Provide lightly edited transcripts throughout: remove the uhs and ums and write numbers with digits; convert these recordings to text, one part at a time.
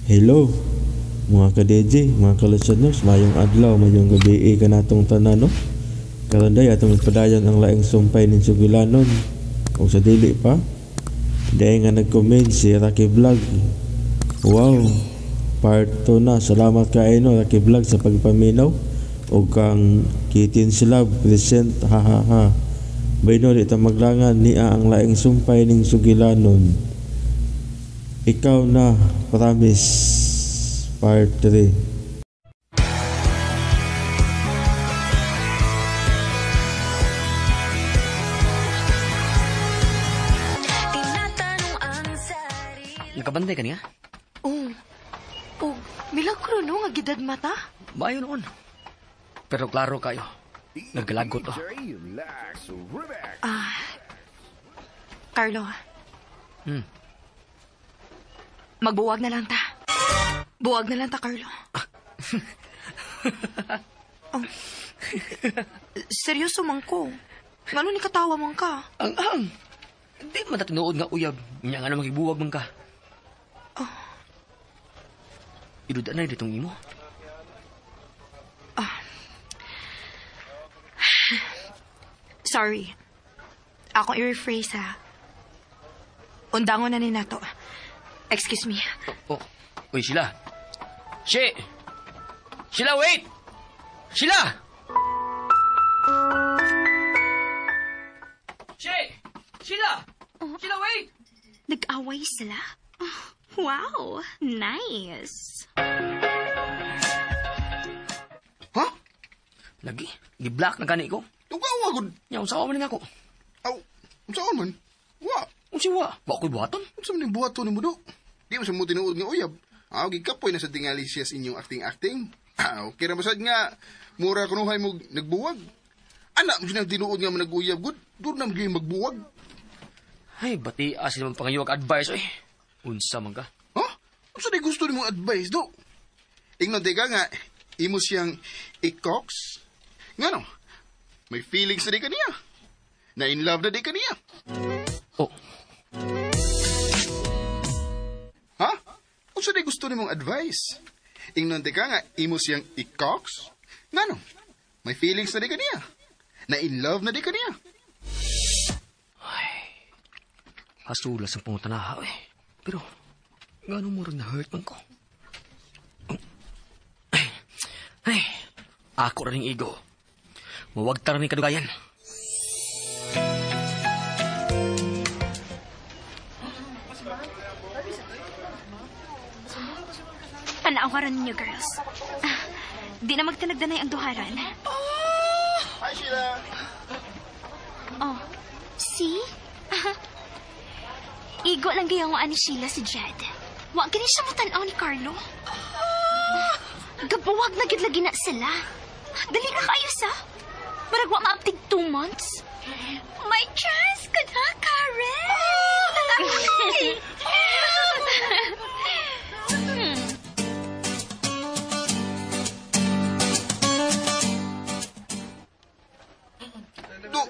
Hello, mga ka-DJ, mga ka-listeners, mayong adlaw, mayong gabi kanatong tanan, no? Karon day atong padayon ang laing sumpay ning sugilanon. O sa dili pa, day nga nag-comment si Rocky Vlog. Wow, part 2 na. Salamat kaayo, no, Rocky Vlog sa pagpaminaw. O kang Kitin Silab present, ha ha ha. Bayno, di ta maglangan niya ang laing sumpay ning sugilanon. Ikaw na, promise, part 3. Nakabantay ka niya? Oh. Oh, milagro no nga gidad mata. Maayo noon. Pero klaro kayo. Naglagot to. Carlo. Magbuwag na lang ta. Buwag na lang ta, Carlo. Oh. Seryoso man ko. Ngano ni katawa man ka? Ang. Di man ta tinuod nga uyab. Nya nga na magibuwag man ka. Oh. Iduda na ditong imo. Sorry. Akong i-rephrase ha. Undangon na ni nato. Excuse me. Oh. Uy, Sheila. She! Sheila, wait! Sheila! She! Sheila! Oh. Sheila, wait! Nag-away sila? Oh, wow! Nice! Ha? Lagi, gi-block na gani ko. Tugawa gud. Nya, unsa man nako? Aw, unsa man? Wa. Unsa wa? Wa ko'y buhaton? Unsa man ning buhaton nimo do? Di mo sa mo tinuod nga uyab. Aw, gikapoy na sa tingali siya sa inyong acting-acting. Okay ra basad nga mura kunuhay mo nagbuwag. Ana mo siya tinuod nga managuyab gud. Doon na mo magbuwag. Ay, bati asin man pangayuwag advice oy. Unsa man ka? Ha? Unsa di gusto nimong advice do? Ingnon di ka nga imo siyang ikox. Ngano? May feelings na di ka niya. Na in love na di ka niya. Oh. Ha? Unsa di gusto nimong advice? Ingnon di ka nga imo siyang ikox. Ngano? May feelings na di ka niya. Na in love na di ka niya. Ay, hasulas ang pangutanaha eh. Pero, ngano mo rin na-hurt man ko? Ay, ako rin ego. Mawag tara ni kadugayan. Tanawaran ninyo, girls. Di na magtanagdanay ang duharan. Hi, Sheila. Oh, see? Igo lang gayawaan ni Sheila si Jed. Wa gani siya mutanaw ni Carlo. Gabuwag na gid lagi na sila. Dali na kayo sa. Marag wa maabtig 2 months. May chance ka na, Karen! Do,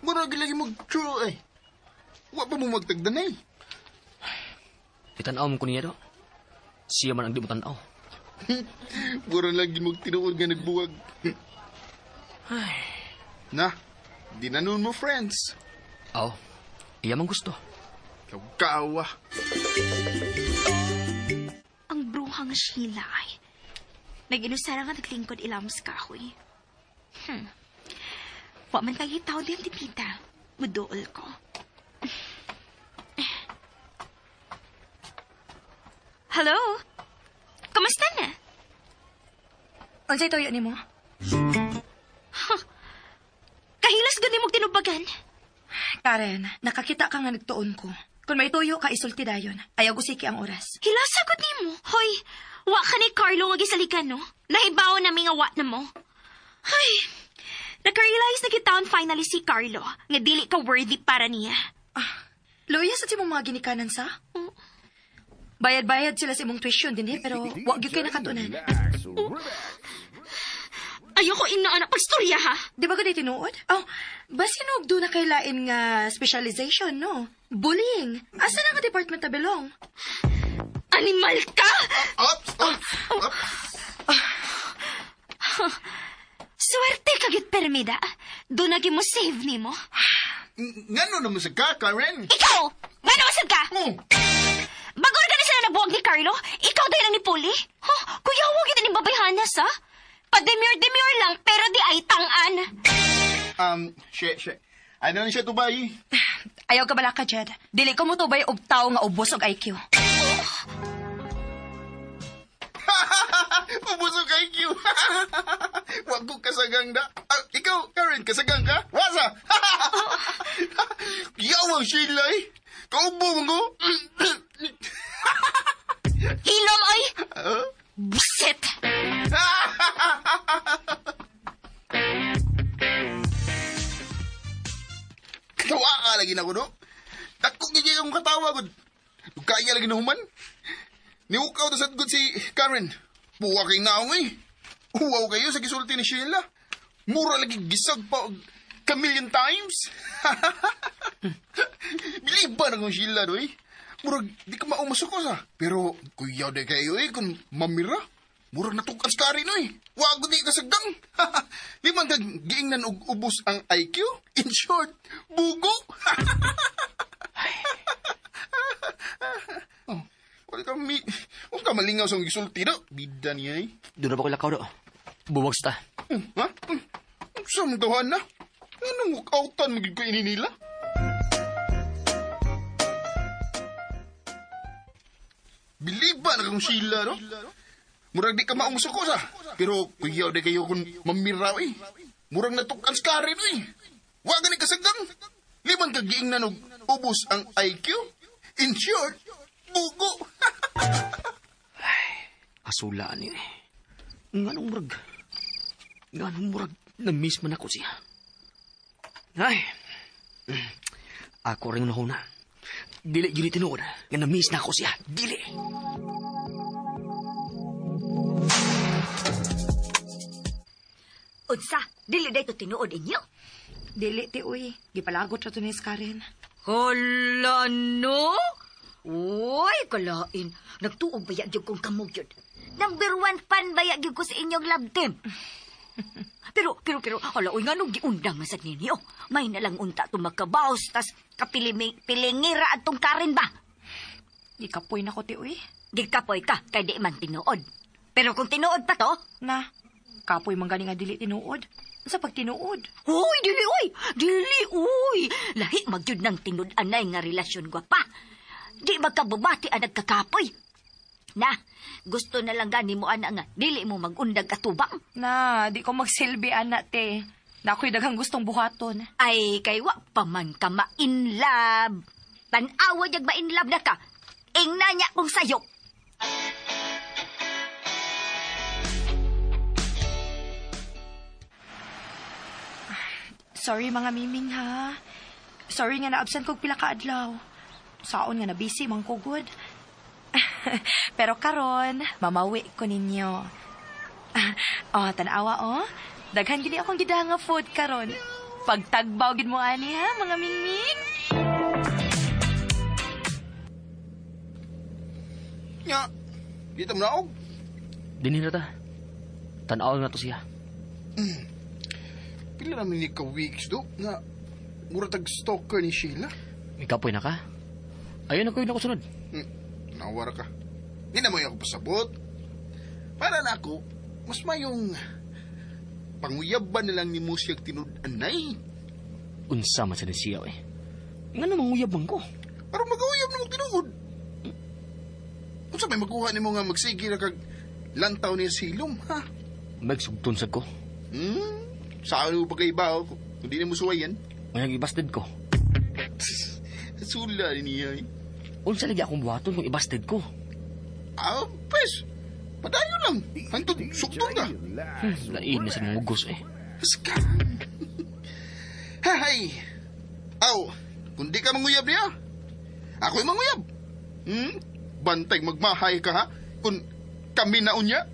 murag lagi mag-true eh. Wa pa mo magtagdanay. Itanaw mo ko niya do. Siya man ang di mo tanaw. Mura lagi magtinuod nga nagbuwag. Ay. Na, di na nun mo friends. Aw, iya man gusto. Kawa. Ang bruhang Sheila ay nag-inusara nga naglingkod ilamos kahoy. Wa man kayo tao din tipita. Muduol ko. Hello? Kamusta na? Unsay tuyo nimo? Huh. Kahilas gud nimog tinubagan. Karen, nakakita ka nga nagtuon ko. Kung may tuyo ka, isulti dayon. Ayaw gusiki ang oras. Hilasa gud nimo. Hoy, wa ka ni Carlo nga gisalikan, no? Nahibaw na mi nga wa na mo. Ay, naka-realize na kitaon finally si Carlo nga dili ka worthy para niya. Ah, luya sa imong mga ginikanan sa? Oh. Bayad-bayad sila sa imong tuition din eh, pero wa gyud kay nakatunan. Oh. Ayoko inaan ang pagstorya, ha? Di ba gud tinuod? Oh, basin og do na kay lain nga specialization, no? Bullying. Asa na nga department ta belong? Animal ka! Ops! Ops! Ops! Swerte ka gyud permida. Doon na mo save nimo. Ngano naman sa ka, Karen? Ikaw! Ngano sad ka? Oh, Bago na gani sila nabuwag ni Carlo, ikaw dahil ang ni Puli? Huh? Kuya, huwag yun ni babayhanas, ha? Pa-demure-demure lang, pero di ay tangan. She. Ano ni siya tubay? Ayaw ka bala ka, Jed. Dili ko mo tubay og tao nga ubos og IQ. Ubus og IQ. Wag ko kasagang da. Ah, ikaw, Karen, kasagang ka? Wasa! Yawang Sheila eh. Kaubo mo ko. Hilom, oy! Buset! Katawa ka lagi na ko, no? Dako gigi akong katawa, gud. Kaya lagi na human. Niukaw na sad gud si Karen. Buwa kay naong eh. Uwaw kayo sa gisulti ni Sheila. Mura lagi gisag pa og kamillion times. Biliban akong Sheila, do eh. Murag, di ka maumasukos ah. Pero, kuyaw di kayo eh, kung mamira. Murag natukan sa Karen, oy. Wag di ka sagdang. Di man kag giingnan og ubos ang IQ. In short, bugo. Oh, wala ka mi... Huwag ka malingaw sa gisulti do. Bida niya eh. Doon na ba ko lakaw do? Buwag ta. Ha? Sa mong tawahan na? Anong walkoutan magiging ko ini nila? Biliba na kang Sheila, no? Murag di ka maong sukos, ah. Pero kuyaw di kayo kung mamiraw, eh. Murag natukan sa Karen, eh. Wa gani kasagdang. Liman ka giingnan og ubos ang IQ. In short, bugo. Asulaan niyo eh. Nganong murag, na-miss man ako siya. Ay, ako rin nahuna. Dili gini tinuod, nga na-miss na ako siya. Dili. Unsa, dili day to tinuod inyo? Dili, ti, uy. Gipalagot ra to ni Karen. Hala, no? Uy, kalain. Nagtuog baya gyud kong kamog yun. Number 1 fan baya gyud ko sa inyong love team. Pero, hala, uy, nga nung giundang masag ninyo. May nalang unta itong makabaos, tas kapilingira at tong Karen ba? Gikapoy na ko, ti, uy. Gikapoy ka, kay di man tinuod. Pero kung tinuod pa to... Na, kapoy man gani nga dili tinuod. Sa pagtinuod. Uy, dili, uy! Dili, uy! Lahi magyud ng tinud-anay nga relasyon, gwapa. Di magkababati ang nagkakapoy. Na, gusto na lang gani mo, ana nga, dili mo magundag atubang. Na, di ko magsilbi, ana, te. Na ako'y daghang gustong buhaton. Ay, kay wa pa man ka ma-inlove. Tan-awa jag ma-inlove na ka. Ingna niya kong sayop. Sorry mga miming ha. Sorry nga na-absent kog pila ka adlaw. Saon nga na busy man ko gud. Pero karon, mamawi ko ninyo. Oh, tan-awa oh. Daghan gini akong gidaha nga food karon. Pagtagbaw gid mo ani ha, mga mingming. Nya, dito mo naog. Dinhi na ta. Tan-aw na to siya. Pila naman ni ka weeks do nga mura tag stalker ni Sheila. Ikapoy na ka? Ayun ako yun ako sunod. Nawara ka. Di na mo ako pasabot. Para na ako, mas mayong panguyaban na lang ni mo siyang tinud-anay. Unsa man sa ni siya eh. Nga na manguyab man ko. Pero mag-uyab na mong tinuod. Unsa may makuha ni mo nga magsige na kag lantaw niya sa hilom, ha? Magsugton sad ko. Saan mo pagkaiba, oh? Kung di na mo suwayan. Ngayon, ibasted ko. Sula niya eh. Unsa lagi akong buhaton kung ibasted ko? Ah, pes. Padayon lang. Hantod, sugton ka. Lain na sa mga ugos eh. Scam. Hay. Aw, kung di ka manguyab niya, ako'y manguyab. Bantay magmahay ka ha, kung kami na unya.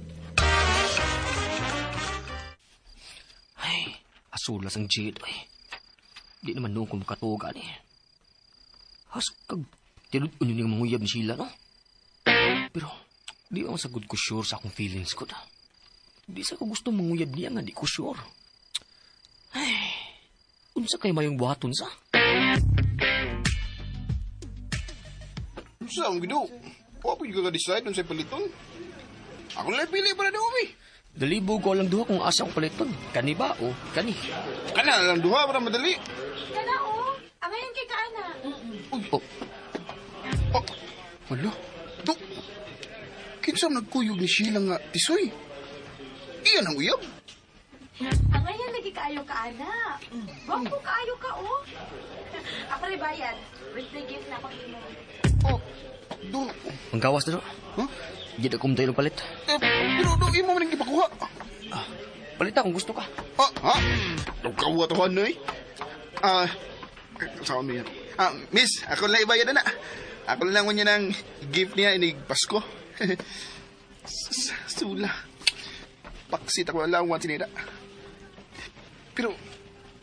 Ay, asulas ang jade eh. Di naman noon kung makatugan eh. Has, kag, tinud-un yun yung manguyab ni Sheila, no? Pero, di ako sagod ko sure sa akong feelings ko da. Di sa ko gusto manguyab niya nga di ko sure. Ay, unsa kay mayong buhaton sa? Unsa ang gido? Wa pa gyud ka decide unsay paliton. Ako lang pili para daw mi. Dalibog ko lang duha kung asa akong paliton. Kani ba o kani? Kana lang duha para madali. Kana o. Angayon kay kaana. Oh. Oh. Wala. Do. Kinsa man nagkuyog ni Sheila nga tisoy? Iyan ang uyab. Angayon lagi kaayo kaana. Gwapo kaayo ka o. Ako rin bayad. Birthday gift na akong imo. Oh. Do. Ang gawas na do. Huh? Di na kumtayo ng palit. Eh, pero do imo man ang gipakuha. Palita kung gusto ka. Ah, ha? Nagkawa to eh. Ah, saan niya? Ah, miss, ako lang ibayad na. Ako lang niya ng gift niya inig Pasko. Sula. Paksit ako alawan sinira. Pero,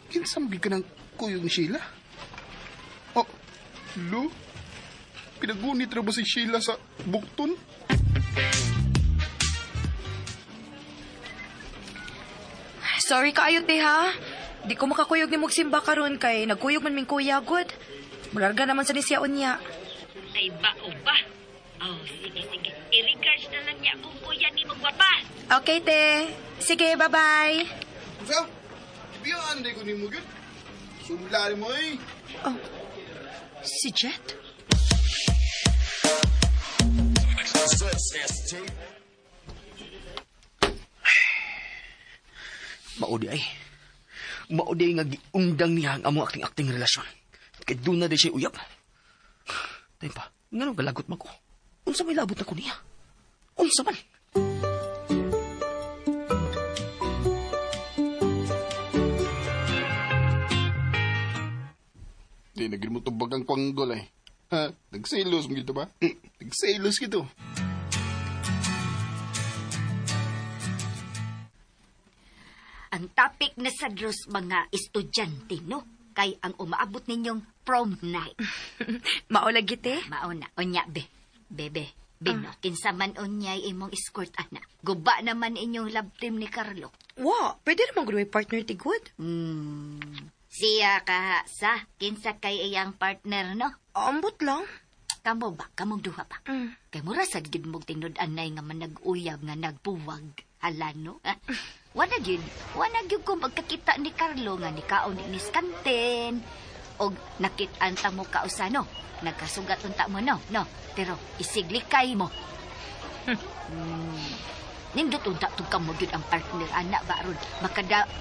kinsambi ka ng kuyog ni Sheila? Oh, lo? Pinagunit na ba si Sheila sa bukton? Sorry kaayo te ha. Di ko makakuyog ni Mugsimba karon kay nagkuyog man ming kuya gud. Mularga naman sa ni siya unya. Ay ba o ba? Oh, sige, sige. I-regards na lang niya kung kuya ni magwapa. Okay te. Sige, bye-bye. Sa? Biyaan di ko ni mo gyud. Sula mo eh. Oh. Si Jet? Maudi ay. Maudi nga giundang niya ang among akting-akting relasyon. Kay doon na di siya uyab. Tayo pa, nga nung galagot man ko. Unsa may labot na ko niya? Unsa man? Di, nagin mo tubag ang kwanggol eh. Ha? Nagselos mo gito ba? Nagselos gito. Ang topic na sa Diyos mga estudyante, no? Kay ang umaabot ninyong prom night. Maulag gite? Mauna, onya, be. Bebe, bino, kinsa man unyay imong escort, ana. Guba naman inyong love team ni Carlo. Wa, pwede naman gud partner ti good. Siya ka sa kinsa kay iyang partner, no? Ambot lang. Kamo ba? Kamong duha ba? Kay mura sad gid mong tinud-anay nga manag-uyab nga nagbuwag. Hala, no? Wala gyud. Wala gyud ko magkakita ni Carlo nga nikaon ni Skanten. Og nakit-an ta mo kausa, no? Nagkasugat unta mo, no? No? Pero isiglikay mo. Nindot unta tug kamo gyud ang partner ana ba ron.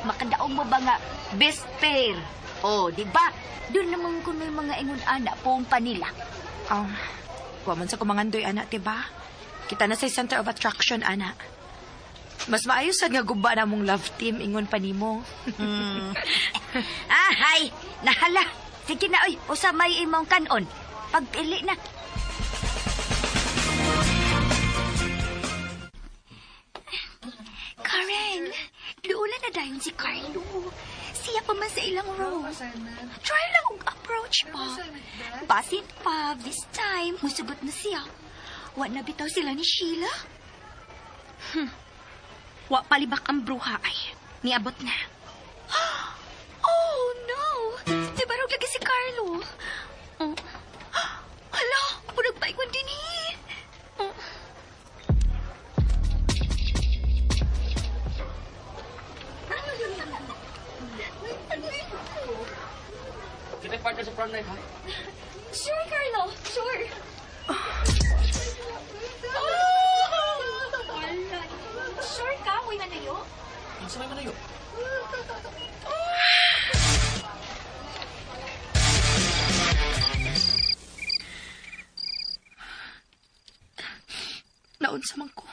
Makadaong mo ba nga best pair? Oh, di ba? Doon naman kuno yung mga ingon ana poong panila. Wa man sa kumangandoy ana, di ba? Kita na sa center of attraction ana. Mas maayo sad nga guba na mong love team ingon pa nimo. Ah, hay, nahala. Sige na oy, usa may imong kanon. Pagpili na. Karen, luula na dayon si Carlo. Siya pa man sa ilang room. Try lang og approach pa. Basin pa, this time, musugot na siya. Wa na bitaw sila ni Sheila. Wa palibak ang bruha ay. Niabot na. Oh, no! Di ba lagi si Carlo? Oh. Hala, murag paingon din eh. Oh. Kita partner sa prom night, ha? Sure, Carlo. Sure. Sure ka? Uy, manayo? Unsa may manayo? Naunsa man ko.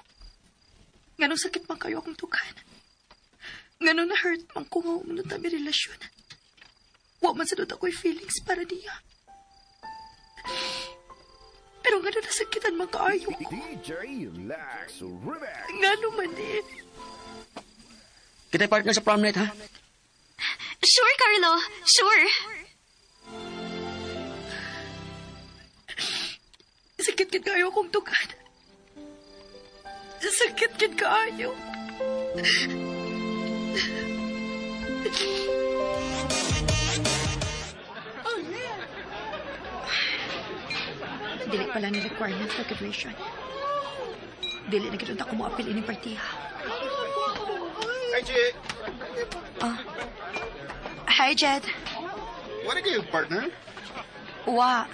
Nganong sakit man kayo akong tukan. Nganong na-hurt man ko nga umunod na relasyon. Wa man sa ako'y feelings para niya. Pero ngano nasakitan man kaayo ko. DJ Lex Remix. Ngano man eh. Kita partner sa prom night, ha? Sure, Carlo. Sure. Sakit kid kayo akong tukan. Sakit gid kaayo. Dili pala ni requirement for graduation. Dili na gid unta ko moapil ining partiha. Hi, Chi. Hi, Jed. Wala kayo partner? Wa.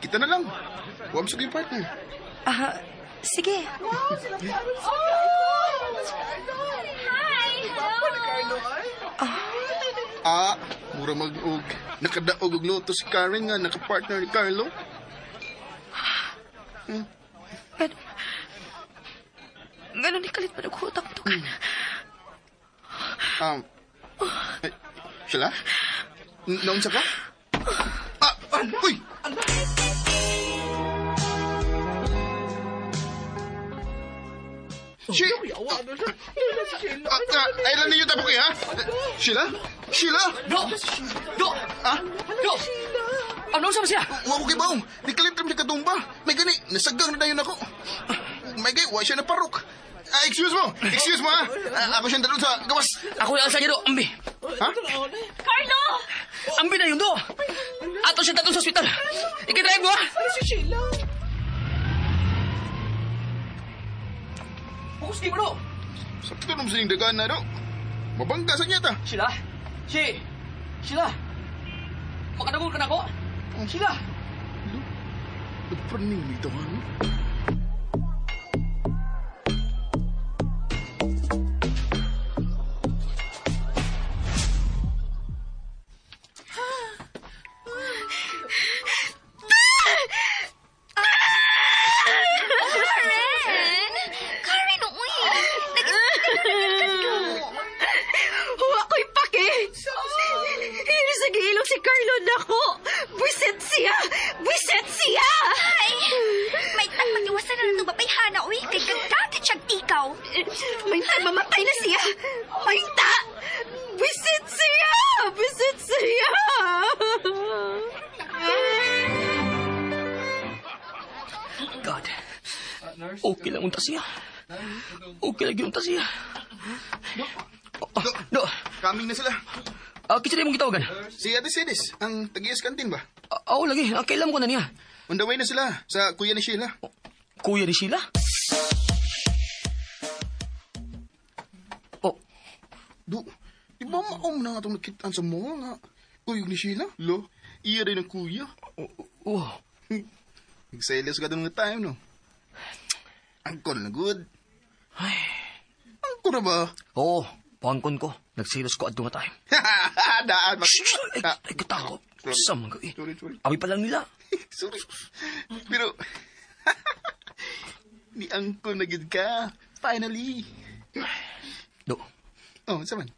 Kita na lang. Wa mo yung partner. Sige. Hi! Mura mag-og. Nakadaog og loto si Karen nga nakapartner ni Carlo. Pero, ganun ni kalit pa naghutak to kan. Ay, Sheila? Naunsa ka? Uy! Ay, lang ninyo tapok ha? Sheila? Sheila? Do! Do! Ah? Do! Ano sa siya? Wa ko kibaw. Ni kalit rin siya katumba. May gani, nasagang na dayon ako. May gani, wa siya naparok. Excuse mo! Excuse mo, ha? Ako siyang dalon sa gawas. Ako yung alsa niya, do. Ambi. Ha? Carlo! Ambi na yun, do. Ato siya tatong sa ospital. Ikidrive mo, ha? Si Sheila. Focus di mo, do. Sakto naman sining dagan na, do. Mabangga sa niya ta. Sheila? Sheila? Makadagol ka na ako? Sheila? Nagpraning nito, ano? Karen! Karen, uy! Huwa ko'y pake! Hiro sa giilong si Carlo nako! Buisit siya! Buisit siya! Ay! May tang magiwasan na lang itong babayhana, uy! Kay gagkakit siyang tikaw! May ta, mamatay na siya! May ta! Buisit siya! Buisit siya! God. Okay lang unta siya. Okay lang unta siya. Do. Coming na sila. Kinsa mong gitawagan? Si Ate Sidis, ang tag-ias kantin ba? Oo lagi. Kailan ko na niya? On the way na sila sa kuya ni Sheila. Kuya ni Sheila? Oh, Do, di ba maom na nga itong nakitaan sa mall nga kuya ni Sheila? Lo, iya rin ang kuya. Oh. Nagselos ka doon nga time, no? Angkon na good. Ay. Angkon na ba? Oo, pangkon ko. Nagselos ko adto nga time. Daan, Shh, ay, ay, katako. Sa mga eh. Sorry, sorry. Abi pa lang nila. Sorry. Pero, ni angkon na gid ka. Finally. Do, Oh, sa man?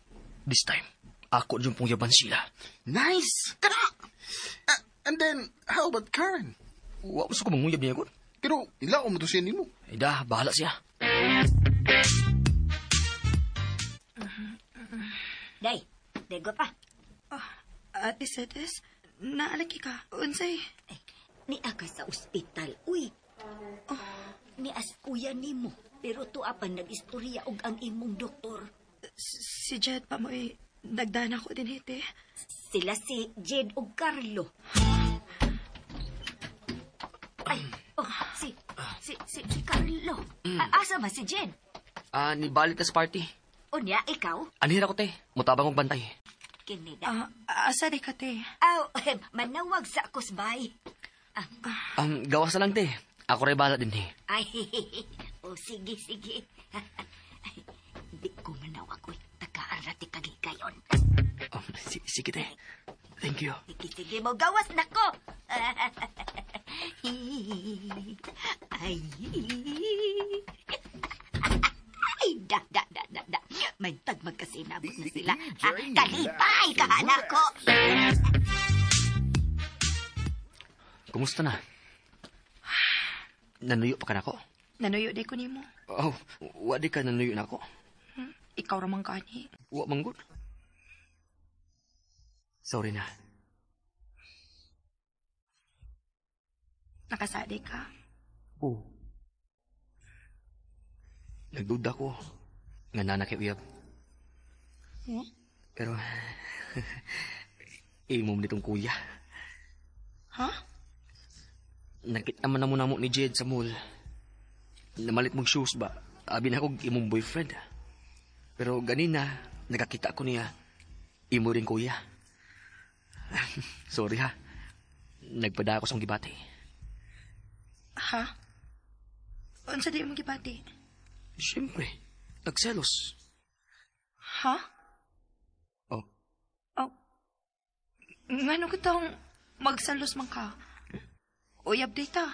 this time, ako dyan pong yaban sila. Nice! Kana! And then, how about Karen? Wa mo sa kumanguyab niya, good. Pero, ila ko mo to siya nimo. Ay da, bahala siya. Day, dego pa. Ate Cedes, naalagi ka. Unsay? Ay, ni ka sa ospital, uy. Ni as kuya nimo, pero tuwa pa nag-istorya og ang imong doktor. Si Jed pa mo eh, nagdana ko din hite. Sila si Jed ug Carlo. Ay, oh, si Carlo. Asa man si Jed? Nibalik na sa party. Unya, ikaw? Anhira ko, te. Mutabang og bantay. Kini na. Asa di ka, te? Aw, manawag sa kusbay. Gawas na lang, te. Ako rin bahala din, eh. Ay, oh, sige, sige. Ay, di ko manawag, uy. Tagaan ra ti kagigayon. Sige, te. Thank you. Sige, sige mo, gawas na ko. Ay, ay, da, da, da, da, da. May tagmagkasinabot na sila. Kalipay, kahana ko. Kumusta na? Nanuyo pa ka na ko? Nanuyo di ko nimo. Oh, wa di ka nanuyo na ako. Ikaw ramang gani. Wa manggod. Sorry na. Nakasadi ka? Oo. Nagduda ko nga nana kay uyab. Hmm? Pero imo man itong kuya. Ha? Nakita man na mo ni Jed sa mall. Namalit mong shoes ba? Abi na ako imong boyfriend. Pero ganina, nagakita ko niya, imo rin kuya. Sorry ha. Nagpada ako sa gibati. Ha? Unsa di imong gibati? Siyempre, nagselos. Ha? Oh. Oh. Ngano kitang magselos man ka? Uyab data.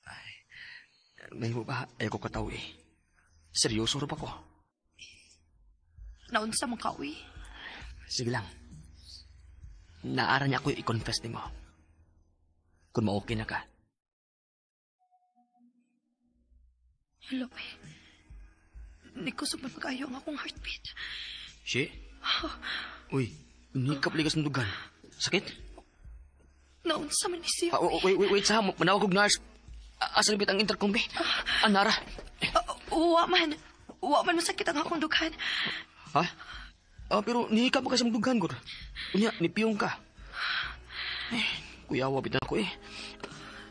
Ay, may mo ba? Ayaw ko kataw eh. Seryoso rin pa ko. Naunsa man ka, uy? Sige lang. Naara niya ako i-confess nimo. Kung ma-okay na ka. Hello, eh. Nikusog man mag-ayo ang akong heartbeat. She? Uy, nikap ligas ng dugan. Sakit? Naunsa man ni siya. Wait, sa. Manawag og nurse. Asa nabit ang intercom, be? Anara. Wa man. Wa man masakit ang akong dughan. Ha? Pero nihikap ka sa mong dughan, gor. Unya, nipiyong ka. Eh, kuya, wabit na ako eh.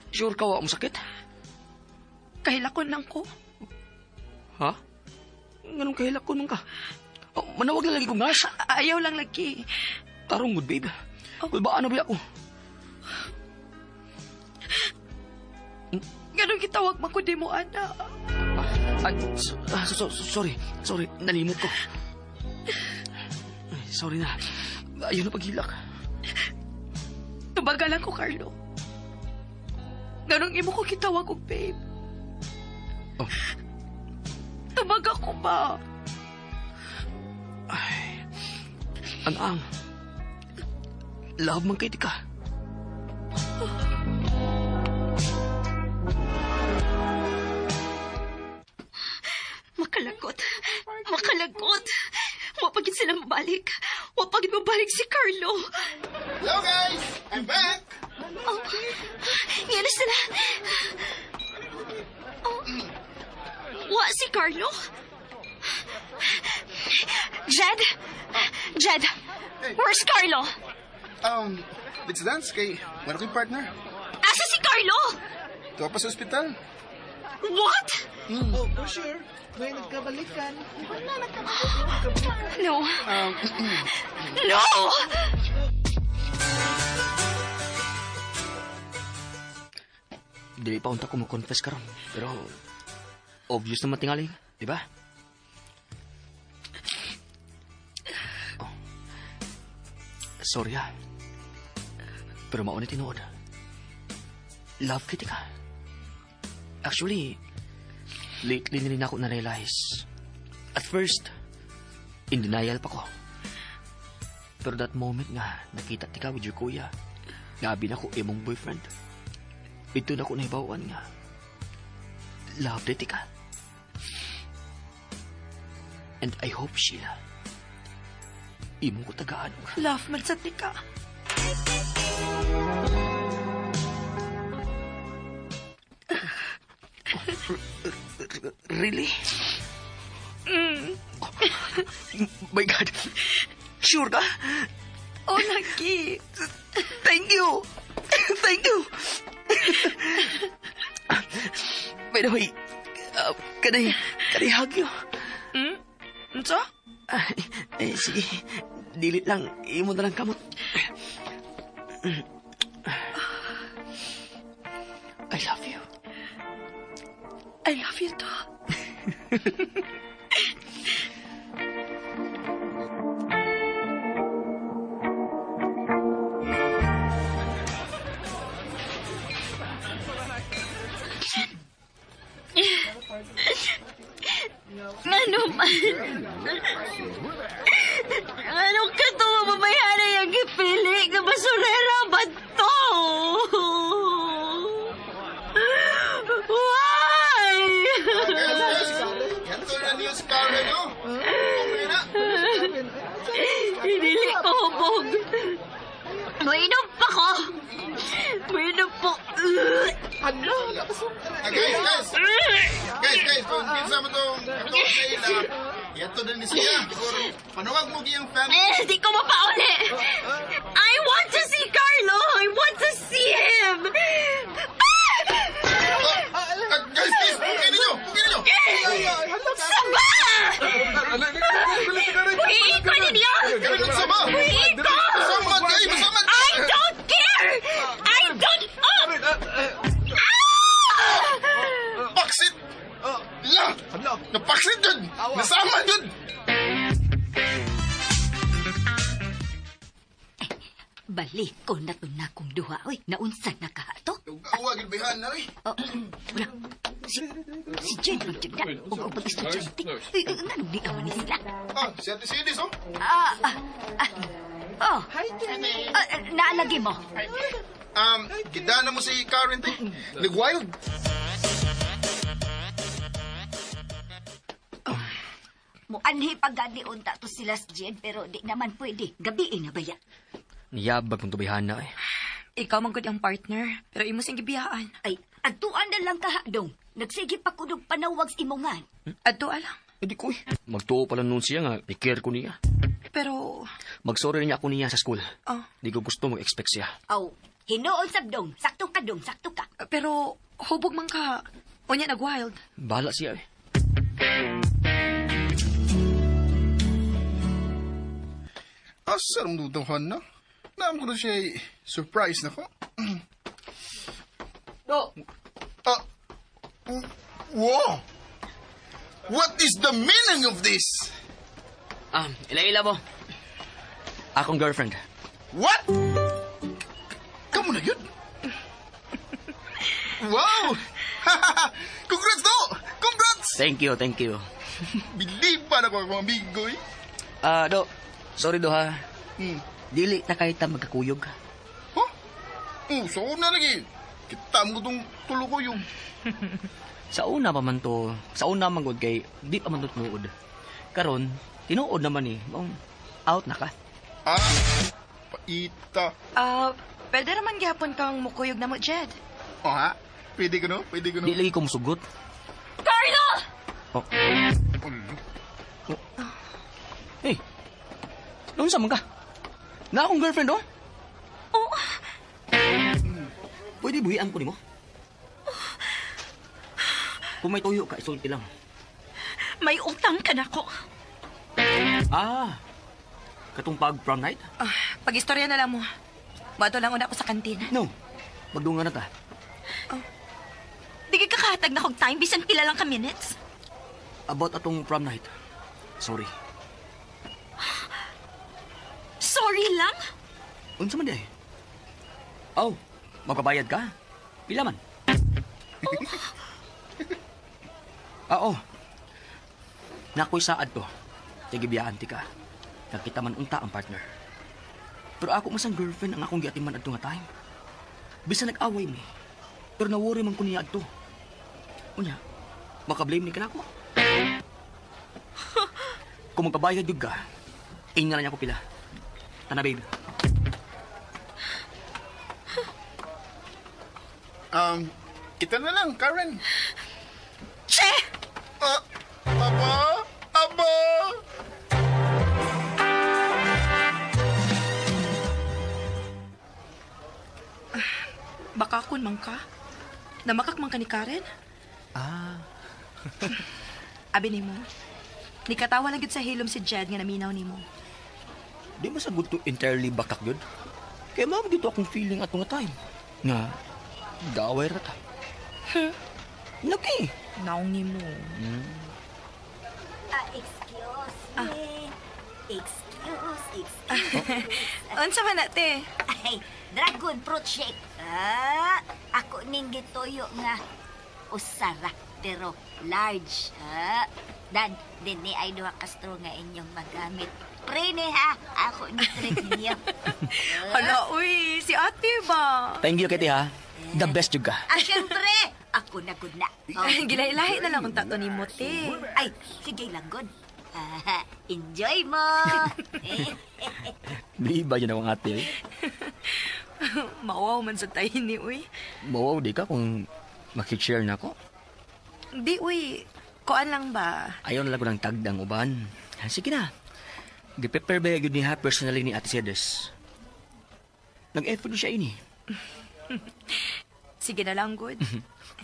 Sure ka, wa mo sakit? Kahilakon lang ko. Ha? Ganun kahilakon man ka? Oh, manawag lang lagi kong nurse. Ayaw lang lagi. Tarong good, babe. Oh. Kulbaan na ba ako? Ganun gitawag man ko di mo, ana. Ay, sorry. Sorry, nalimot ko. Ay, sorry na. Ayun na paghilak. Tumbaga lang ko, Carlo. Ganun imo ko kitawag og babe. Oh. Tumbaga ko ba? Ay, ang-ang. Love man kay di ka. Makalagot. Makalagot. Wapagin sila mabalik. Wapagin mabalik si Carlo. Hello guys! I'm back! Oh, yan na sila. Oh, wa si Carlo? Jed? Jed! Hey. Where's Carlo? Let's dance kay wala kong partner. Asa si Carlo? Tuwa pa sa ospital. What? Oh, for sure. May nagkabalikan. No. No! Dili pa unta ko mo-confess karon. Pero obvious naman tingali, di ba? Oh. Sorry ha. Pero mauna tinuod. Love kita ka. Actually, lately na rin ako na-realize. At first, in denial pa ko. Pero that moment nga, nakita tika with your kuya. Gabi na ko imong boyfriend. Ito na ko nahibawan nga. Love na tika. And I hope, Sheila, imong ko tagaan. Love man sa tika. Really? Mm. Oh, my God. Sure ka? Oh, lagi. Thank you. Thank you. By the way, can I hug you? Hmm? Unsa? Ay, sige. Dili lang. Imo na lang kamot. I love you. I love you too. Ano man? Anong katuwa mamayari ang gipili? Nga basurera ba to? Why? Ganito na niyo si Carlo, no? Okay na. Hinili ko hubog. Mainom pa ko. Mainom po. Hala, Guys, guys. Guys, kung kinsa mo itong katong sa ila, ito din ni siya. Or panawag mo giyang family. Eh, di ko mapauli. I want to see Carlo. I want to see him. Guys, guys, pukin ninyo! Pukin ninyo! Saba! Puhiin ko ninyo! Karen, sama! Puhiin ko! Masamad kayo! Masamad! I don't care! I don't... Oh! Ah! Paksit! La! Napaksit yun! Nasama yun! Balik ko na to na kong duha. Uy, naunsa na ka to? Awa, gilbihan na, uy. Oh, wala. Si Jed lang dyan na. Huwag ang pag-estudyante. Uy, anong di aman ni sila? Ah, si Ate Sidis, oh. Oh. Hi, Jed. Naalagi mo. Gidana mo si Karen, te. Nag-wild. Muanhi pagani unta to sila si Jed, pero di naman pwede. Gabi na baya. Niyabag kong tubihan na eh. Ikaw man gud ang partner, pero imo sing gibiyaan. Ay, adtuan na lang kahadong. Nagsige pa kunog panawag sa imongan. Adto lang. Eh di ko eh. Magtuo pala noon siya nga, i-care ko niya. Pero... Magsorry niya ako niya sa school. Oh. Di ko gusto mag-expect siya. Aw, hinuon sabdong. Sakto ka dong, sakto ka. Pero hubog man ka. Unya nag-wild. Bahala siya eh. Asa ang dudong na? Naam ko na siya surprise na ko. No! Wow! What is the meaning of this? Ila-ila mo. Akong girlfriend. What? Kamu na yun? Wow! Congrats, do! Congrats! Thank you, thank you. Believe pa na ko akong amigo eh. Do. Sorry, do ha. Dili na kayo ta magkakuyog. Huh? Oh, sa una lagi. Kita mo itong tulo ko yung. Sa una pa man to, sa una man gud kay di pa man to tinuod. Karon, tinuod naman eh. Mong out na ka. Ah, paita. Pwede naman gihapon kang mukuyog na mo, Jed. Oh, ha? Pwede ko no? Pwede ko no? Di lagi ko musugot. Carlo! Oh. Oh. Hey, noon sa man ka? Na akong girlfriend, oh? Oh. Pwede buhian ko nimo? Kung may tuyo ka, isulti lang. May utang ka na ko. Ah, katong pag prom night? Pag-istorya na lang mo. Bato lang una ko sa kantina. No, magdungan na ta. Oh. Di ka kahatag na kog time, bisan pila lang ka minutes. About atong prom night. Sorry. Sorry lang? Unsa man di ay? Oh, magpabayad ka? Pila man? Oh. Ah, oh. Nakoy saad to. Tigibiyaan ti ka. Nakita man unta ang partner. Pero ako masang girlfriend ang akong giatiman adto nga time. Bisan nag-away mi. Pero na-worry man ko niya adto. Unya, maka-blame ni ka nako. Kung magpabayad yun ka, inga na niya ko pila. Tana, babe. Kita na lang, Karen. Che! Aba! Aba! Baka kun man ka. Namakak man ka ni Karen. Ah. Abi nimo. Nikatawa lang gid sa hilom si Jed nga naminaw nimo. Di masagot to entirely bakak yun. Kaya ma'am, dito akong feeling ato nga time. Nga, gaway ra ta. Lagi. Naong nimo. Excuse me. Excuse, excuse. Unsa man na, te? Ay, dragon fruit shake. Ako ning gituyo nga usara pero large. Dan, dinhi ay duha ka straw nga inyong magamit. Pre ni ha, ako ni treat niyo. Hala, uy, si ate ba? Thank you, Kitty ha. The best jud ka. Syempre, ako na good na. Oh. Gilahi-lahi na lang ang tato ni mo, te. Ay, sige lang, good. Enjoy mo. Di ba yun akong ate? Eh? Mawaw man sa tayo ni, uy. Mawaw di ka kung makishare na ko. Di, uy. Kuan lang ba? Ayaw na lang ko ng tagdang uban. Sige na. Gi-prepare ba yun niya personally ni Ate Cedes? Nag-effort siya ini. Sige na lang, good.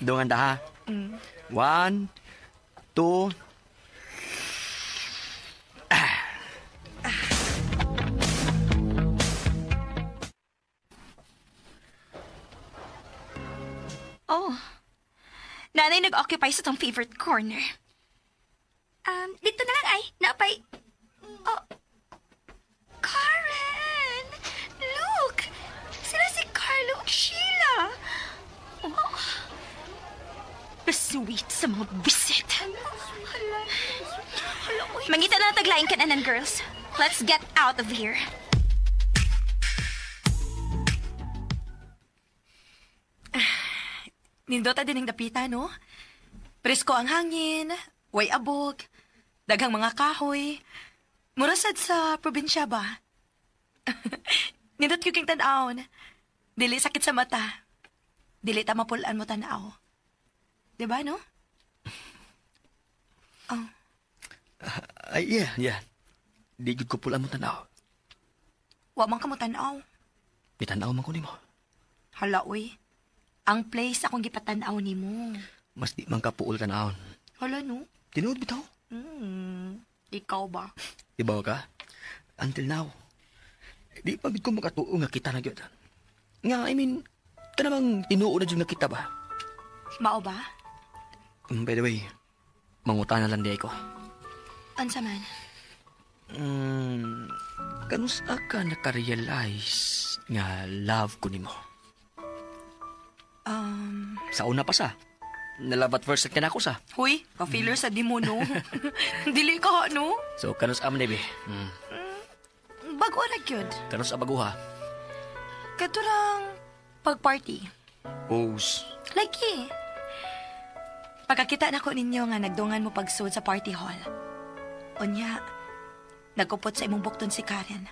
Dungan ta ha. 1, 2, Oh. Nanay nag-occupy sa tong favorite corner. Dito na lang ay. Napay. Oh. Karen! Look! Sila si Carlo at Sheila. Oh. Sweet sa mga bisit. Mangita na taglaing kananan, girls. Let's get out of here. Nindota din ang dapita, no? Presko ang hangin, way abog, daghang mga kahoy. Murasad sa probinsya ba? Nindot yung king tan-awon. Dili sakit sa mata. Dili ta mapulaan mo tan-aw. Diba, no? Oh. Ay, yeah. Di gud ko pulaan mo tan-aw. Wa man ka mo tan-aw. Di tan-aw man ko nimo. Hala, uy. Ang place akong gipatan-aw nimo. Mas di man ka puol tan-awon. Hala, no? Tinuod bitaw. Ikaw ba? Ibaw ka? Until now, di pa gid ko makatuo nga kita na gyud. Nga, I mean, kanamang tinuod na jud nga kita ba? Mao ba? By the way, mangutana lang di ko. Unsa man? Kanus-a ka naka-realize nga love ko nimo? Sa una pa sa. Na-love at first sight ka na ako sa. Huy, ka-feeler sa di mo, no? Dili ka, no? So, kanus-a man, baby? Bago ra gyud. Kanus-a baguha? Kato lang pag-party. Pose. Lagi. Pagkakita na ko ninyo nga nagdungan mo pagsuod sa party hall. Unya, nagkupot sa imong bukton si Karen.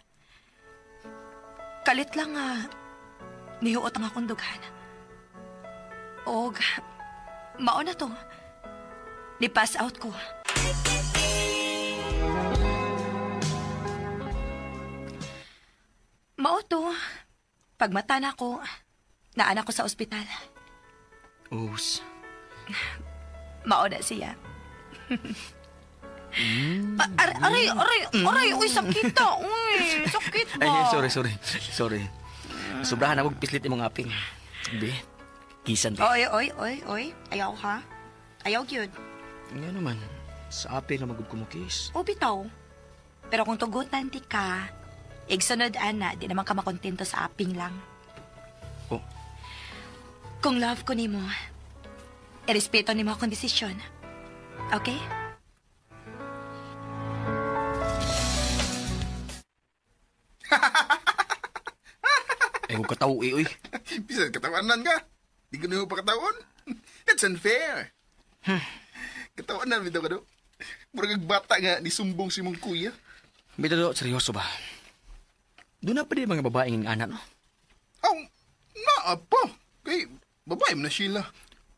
Kalit lang nga, nihuot ang akong dughan. Og, mao na to. Ni-pass out ko. Mao to. Pagmata na ko, naanak ko sa ospital. Us. Mao na siya. Aray, aray, aray, uy, sakit ta. Uy, sakit ba? Ay, sorry. Sobrahan ako pislit imong aping. Be, kisan ba? Oy, oy, oy, oy. Ayaw ha? Ayaw gyud. Nga naman, sa aping na magud kumukis. O, bitaw. Pero kung tugutan ti ka, igsunod ana, di naman ka makontento sa aping lang. Oh. Kung love ko nimo, irespeto nimo akong desisyon. Okay? Ay, kung katao eh, uy. Bisan katawanan ka. Di ko na pakataon. That's unfair. Katawanan, bitaw ka do. Murag bata nga, nisumbong si mong kuya. Bitaw do, seryoso ba? Doon na pa din mga babaeng ang anak, no? Aw, naa pa. Kay, babae mo na sila.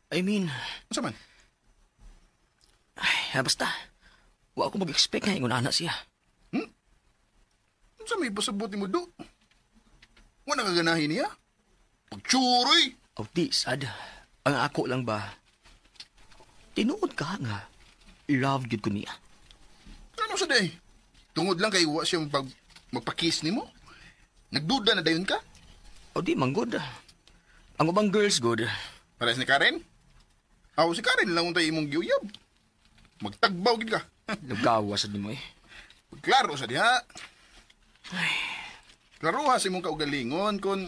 I mean... Ano man? Ay, basta. Wa ako mag-expect nga ingon anak siya. Ano sa may pasabot ni mo do? Wala kaganahin niya? Pagtsuroy! Aw, di, sad. Ang ako lang ba, tinuod ka nga, love gyud ko niya. Ano sa day? Tungod lang kay wa siya magpa-kiss ni mo? Nagduda na dayon ka? O di, manggod. Ang ubang girls good. Pares ni Karen? Aw, si Karen lang tayo imong giyuyab. Magtagbaw gid ka. Nagawa sa di mo eh. Klaro sa diha. Klaro ha sa imong kaugalingon kung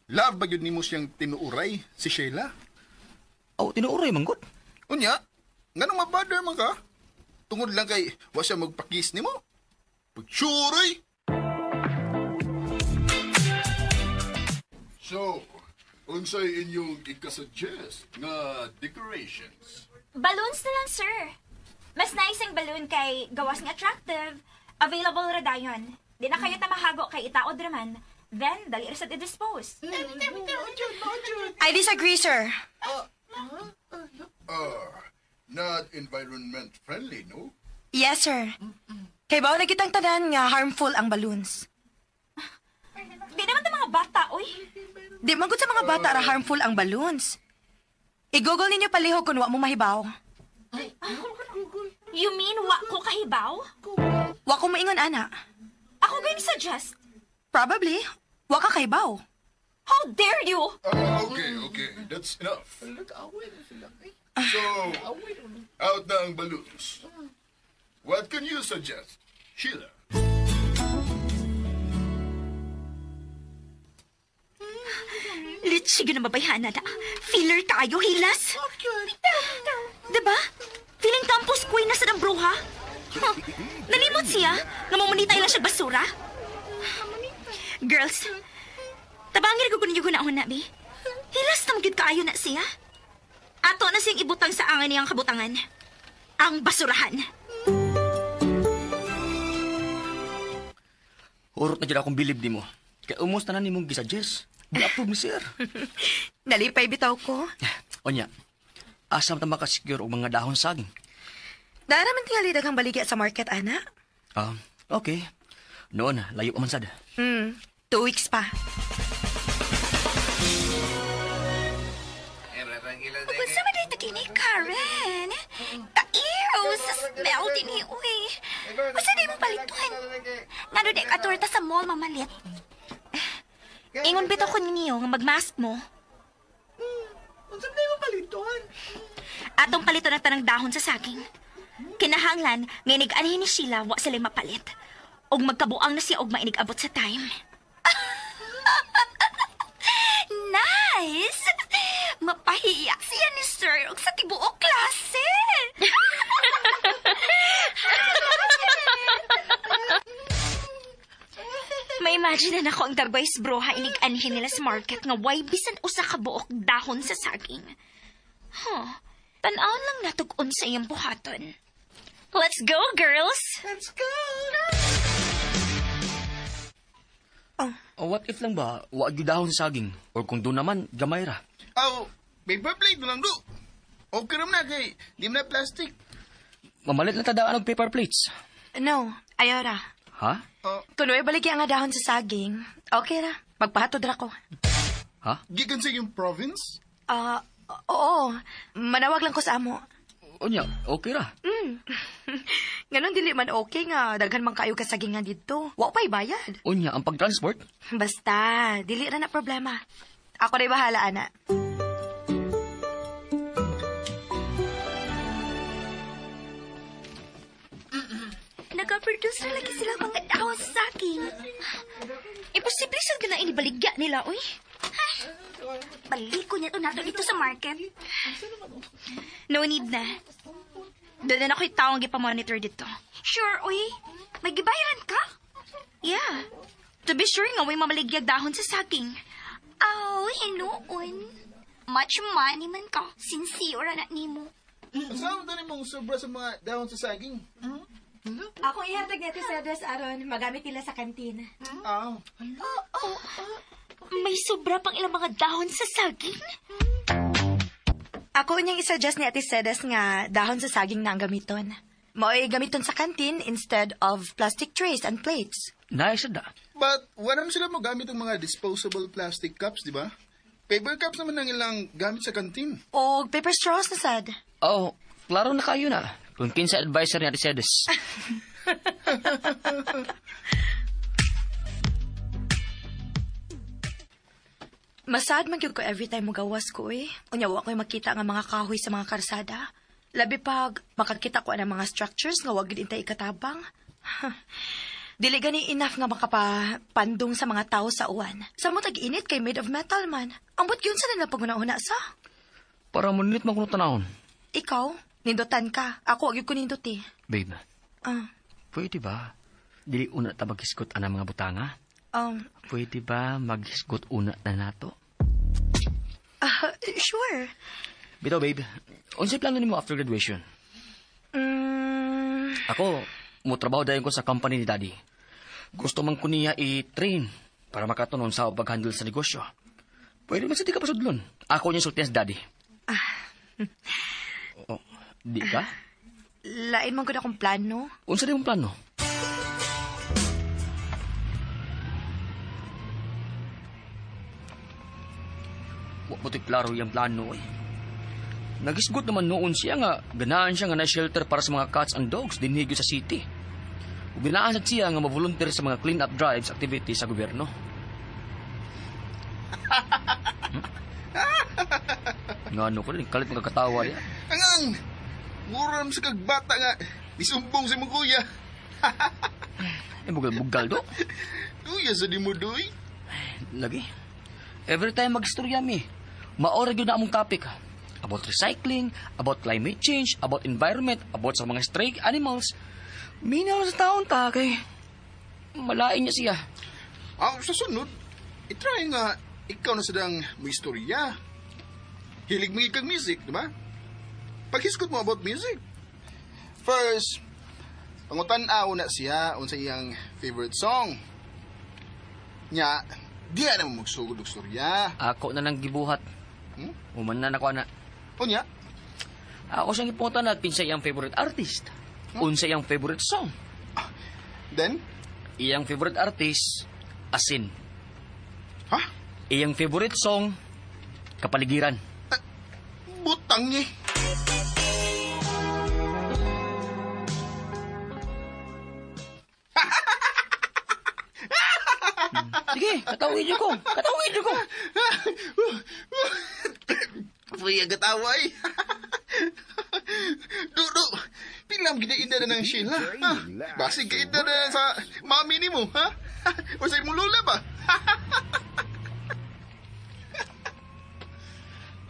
love ba gyud nimo siyang tinuuray si Sheila? Aw, tinuuray manggod. Unya, nganong mabother man ka? Tungod lang kay wa siya magpa-kiss nimo. Pagtsuroy! So, unsay inyong ikasuggest nga decorations? Balloons na lang, sir. Mas nice ang balloon kay gawas nga attractive. Available ra dayon. Di na kayo tamahago kay itaod raman. Then, dali ra sad i-dispose. I disagree, sir. Not environment friendly, no? Yes, sir. Kay bao na kitang tanan nga harmful ang balloons. Di naman ta mga bata, oy. Di man gud sa mga bata ra harmful ang balloons. I-google ninyo palihog kung wa mo mahibaw. You mean wa ko kahibaw? Wa ko moingon ana. Ako gani suggest. Probably, wa ka kahibaw. How dare you? Okay, that's enough. So, out na ang balloons. What can you suggest, Sheila? Litsi na mabayhana na. Feeler kayo, hilas. Diba? Feeling campus queen na sa ng bruha. Huh. Nalimot siya. Nga mamunitay lang siya basura. Girls, tabangin ko ninyo guna-una, bi. Hilas na magyud kaayo na siya. Ato na siyang ibutang sa angan niyang kabutangan. Ang basurahan. Hurot na dyan akong bilib ni mo. Kaya umos na na ni mong gisuggest. Gi-approve ni sir. Nalipay bitaw ko. Onya, asa man ta makasecure og mga dahon saging? Dara man tingali daghang baligya sa market, ana. Ah, okay. Noon, layo pa man sad. 2 weeks pa. Kung sa man dito kini Karen. Ka-ew, sa smell din ni uy. Usa di mo palituan. Nano di ka torta sa mall mamalit. Ingon bitaw ko ninyo nga magmask mo. Unsa man mo palituan? Atong paliton ang tanang dahon sa saging. Kinahanglan nga inig-anhin ni Sheila wa sila mapalit. Og magkabuang na siya og mainig abot sa time. Nice! Mapahiya siya ni sir og sa tibuok klase. Ma-imagine na nako ang dagway broha inig-anhin nila sa market nga way bisan usa ka buok dahon sa saging. Huh. Tan-awon lang natog unsa iyang buhaton. Let's go, girls! Let's go! Oh, what if lang ba, wa gyud dahon sa saging? Or kung doon naman, gamay ra. Aw, paper plate mo lang do. Okay ram na kay di mo na plastic. Mamalit lang tadaan og paper plates. No, ayaw ra. Ha? Kung way baligya nga dahon sa saging, okay ra. Magpahatod ra ko. Ha? Gikan sa iyong province? Oo. Manawag lang ko sa amo. Unya, okay ra. Ganon dili man okay nga daghan man kayo kasagingan didto. Wa pa'y bayad. Unya, ang pag-transport? Basta, dili ra na problema. Ako na bahala, ana. Nag-produce na lagi sila mga dahon sa saging. Imposible sa na inibaligya nila, uy. Ha? Balik ko niya ito nato dito sa market. No need na. Doon na ako'y taong gipamonitor dito. Sure, uy. May gibayaran ka? Yeah. To be sure nga, may mamaligyag dahon sa saging. Oh, hinuon. Much money man ka. Sincere na nimo. Saan mo mong sobra sa mga dahon sa saging? Ako ihatag natin sa address, Aron. Magamit nila sa kantin. Ah. May sobra pang ilang mga dahon sa saging? Ako unyang isuggest ni Ate Sedes nga dahon sa saging na ang gamiton. Mao'y gamiton sa kantin instead of plastic trays and plates. Nice da. But wala naman sila magamit ang mga disposable plastic cups, di ba? Paper cups naman ang ilang gamit sa kantin. O paper straws na sad. Oh, klaro na kayo na. Kung kinsa advisor ni Ate Sedes. Masad man gyud ko every time mugawas ko eh. Unya wa ko'y makita nga mga kahoy sa mga karsada. Labi pag makakita ko ang mga structures nga wa gyud intay ikatabang. Dili gani enough nga makapapandong sa mga tao sa uwan. Sa mo tag-init kay made of metal man. Ambot gyud sa nila paguna-una sa. Para munit man kuno tanawon. Ikaw, nindutan ka. Ako gyud ko nindot eh. Babe, pwede ba? Dili una ta maghisgot ana mga butanga? Pwede ba maghisgot una na nato? Sure. Bitaw, babe, unsay plano nimo after graduation? Ako, mo trabaho dayon ko sa company ni Daddy. Gusto man ko niya i-train. Para makatunon sa pag-handle sa negosyo. Pwede man sa di ka pasudlon. Ako niya sultihan sa daddy. Oh, di ka? Lain man gud akong plano. Unsa di mong plano? Wa mo klaro yung plano eh. Nagisgot naman noon siya nga ganaan siya nga na shelter para sa mga cats and dogs dinhi gyud sa city. Ug ganaan sad siya nga ma-volunteer sa mga clean up drives activities sa gobyerno. Ngano ko rin, kalit magkakatawa niya. Angang! Mura naman sa kagbata nga. Isumbong sa imong kuya. Eh, bugal-bugal do. Kuya sa di mo, doy. Lagi. Every time mag-istorya mi, maora gyud na among topic. About recycling, about climate change, about environment, about sa mga stray animals. Minaw sa taon ta kay malain niya siya. Ah, sa sunod, itry nga ikaw na sadang may istorya. Hilig mo ikang music, di ba? Paghisgot mo about music. First, pangutan-aw na siya unsa iyang favorite song. Nya, di na mo magsugod og istorya. Ako na nang gibuhat. Hmm? Human na nako na. Unya, Ako siyang ipunta na kinsa iyang favorite artist. Unsa iyang favorite song. Then? Iyang favorite artist, Asin. Ha? Iyang favorite song, Kapaligiran. Butang eh. Sige, katawin niyo ko. Katawin niyo ko. Puy, agad away. Dudu, pilam gina ida na ng Sheila. Ha? Basig ka ida na sa mami ni mo, ha? O sa imong lola ba?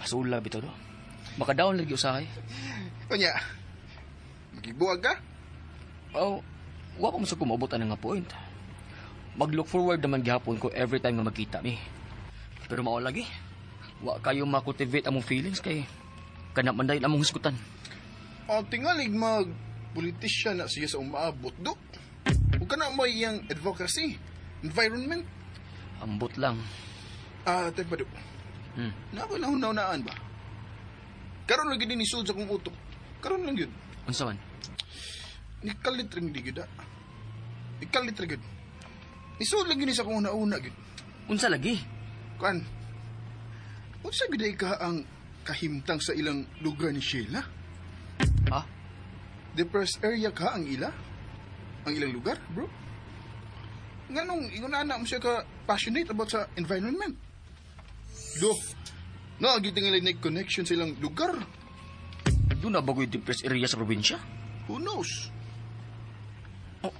Hasula bitaw do. Makadown lagi usahay. Unya, magibuag ka? Oh, wa pa mo sa kumabot ang nga point. Mag-look forward naman gihapon ko every time nga magkita mi. Pero mao lagi. Wa kayo ma-cultivate among feelings kay kana man dayon among hisgutan. O, tingalig mag politician na siya sa umaabot, do. Huwag ka na mo iyang advocacy, environment. Ambot lang. Ah, teka pa, do. Na ako nahunaunaan ba? Karon lang gid ni sud sa akong utok. Karon lang yun. Unsa man? Nikalit rin di gyud. Nikalit rin gyud. Nisud lang gyud ni sa akong una-una gyud. Unsa lagi? Kuan. Unsa gyud ay ka ang kahimtang sa ilang lugar ni Sheila? Ha? Depressed area ka ang ila? Ang ilang lugar, bro? Nganong ingon ana mo siya ka passionate about sa environment? Do. Na gyud tingali na connection sa ilang lugar. Doon na bagoy depressed area sa probinsya? Who knows? Oh.